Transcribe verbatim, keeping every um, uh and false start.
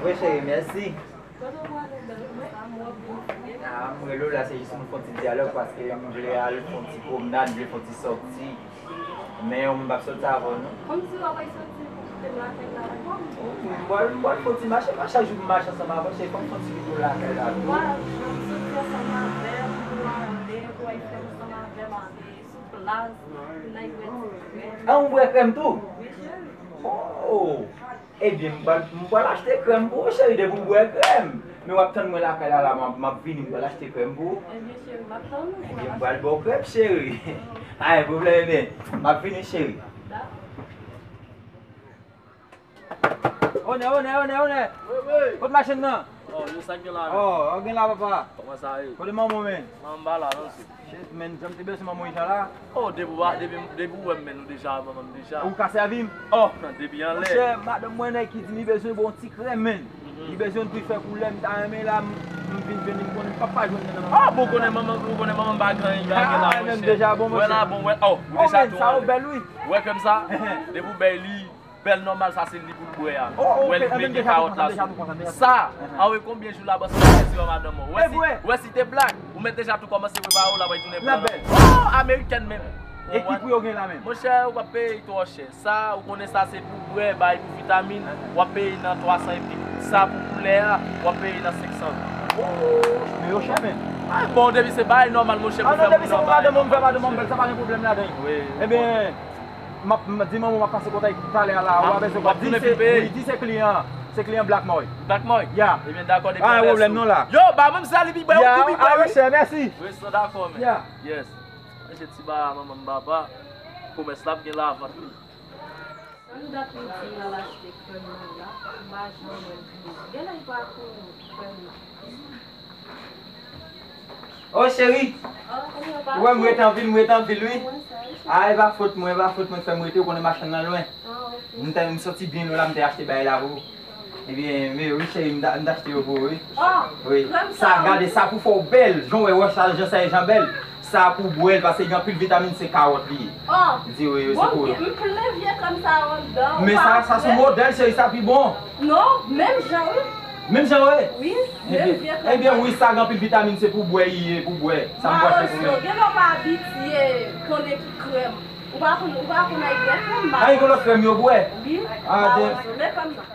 Wi, cheri, mèsi. Kote w prale bèl konsa, m wè w byen fre. Ah, m rele w la, se jis pou n fè yon ti dyalòg, paske m vle al fè yon ti pwomnad, m vle fè yon ti sòti. Men m p ap sòti avè w, non. Kòmsi w ap al sòti pou kite m lakay la, la, kòm? M pral, m pral fè yon ti mache, pa chak jou m mache ansanm avè w, cheri, fò m fè yon ti pito lakay la tou. Wa, jan m sòti ansanm avè m, pou ale, pou al fè ansanm avè m, ale sou plas, pou n al bwè ti krèm. Ah, ou bwè krèm tou? Wi, cheri. Oh! Ebyen, m pral, m pral achte krèm pou ou, cheri, depi w bwè krèm. Men w ap tann mwen lakay la, la, m ap, m ap vini, m pral achte krèm pou ou. Ebyen, cheri, m ap tann ou. Ebyen, m pral ba w krèm, cheri. Pa gen pwoblèm, ebyen, m ap vini, cheri. Dakò. Onè, onè, onè, onè. Wi, wi. Kot machann nan? Oh, yo, sa k gen la menm? Oh, gen la, papa. Kòman sa ye? Kote manman w, menn? Manman m pa la, non, se. Shit, menn, jan m te bezwen manman w la. Oh, depi w, depi, depi w wè m, menn, ou deja manman m deja. Ou ka sèvi m? Oh, depi anlè. Monchè, madanm mwen nèg ki di li bezwen bon ti krèm, menn. Li bezwen pou l fè koulè, m ta renmen la, m, m vin jwenn li, m konnen m p ap pa jwenn li nan manman m. Ah, bon, konnen manman, ou konnen manman m pa gen anyen, gen anyen la, menm monchè. Deja bon, monchè. Wè la, bon, wè, oh, ou deja tou, sa ou bèl, wi. Wè krèm sa, depi w bay li, bèl nòmal, sa se li pou l bwè a. Oh, ok, wè li, ah, men deja tou konsa, deja tou konsa, deja tou konsa. Sa, ah wi, konbyen jou la, bòs, ou mèt sezi wè madanm ou. Wè si, wè si te blak, ou mèt deja tou kòmanse prepare w, la pral tounen blan. Oh, amerikèn menm. E ki pri yo gen la menm? Monchè, ou p ap peye twò chè. Sa, ou konnen sa se pou bwè, bay pou vitamin, w ap peye nan twa san epi. Sa pou koulè a, w ap peye nan senk san. Oh, men yo chè menm. Ah, bon, depi se bagay nòmal, monchè, pou fè moun nan bagay nòmal, monchè. Ah non, depi se pou madanm ou, m fè madanm ou bèl, sa pa gen pwoblèm ladan l. Wi. Ebyen, m ap, m ap di manman w m ap pase kontèk talè a la, ou pa bezwen pè, di se, wi, di se kliyan, se kliyan Black Moy. Black Moy? Ya. Ebyen, dakò, depi lè sou. Ah, pwoblèm non la. Yo, ba manzè li pi bwè, ou tou pi bwè, wi. Ah, monchè, mèsi. Wi, san dakò, men. Ya. Yes. Manje ti bagay a manman m papa. Komès la ap gen lavant li. Ann dat midi m al achte krèm nan la, m pa janm wè l vini. Genlè l pa konnen krèm nan. Oh, cheri. Ou wè m rete anpil, m rete anpil, wi. Ah, e pa fòt mwen, e pa fòt mwen k fè m rete, ou konnen machann nan lwen. M te, m sòti byen lwen la, m te achte bagay la pou ou. Ebyen, men wi, cheri, m ta, m ta achte yo pou ou, wi. Oh, wi. Sa, gade sa pou fè w bèl. Jan w wè wòch sa, jan sa e jan bèl. Sa pou bwè l, paske gen anpil vitamin, se kawòt li ye. Oh. Di wi, wi, se pou ou. M plen vye krèm sa yo anndan. Men sa, sa se yon modèl, cheri, sa pi bon. Non, menm jan, wi. Menm jan, wi? Wi, menm vye krèm. Ebyen, wi, sa gen anpil vitamin, se pou bwè li ye, pou bwè. Sa m pral fè pou mwen. Gen lè w pa abitye konnen ki krèm. Ou pa konn, ou pa konn ay bwè krèm, ba. Ay, gen lòt krèm yo bwè. Wi. Ah, men krèm nan.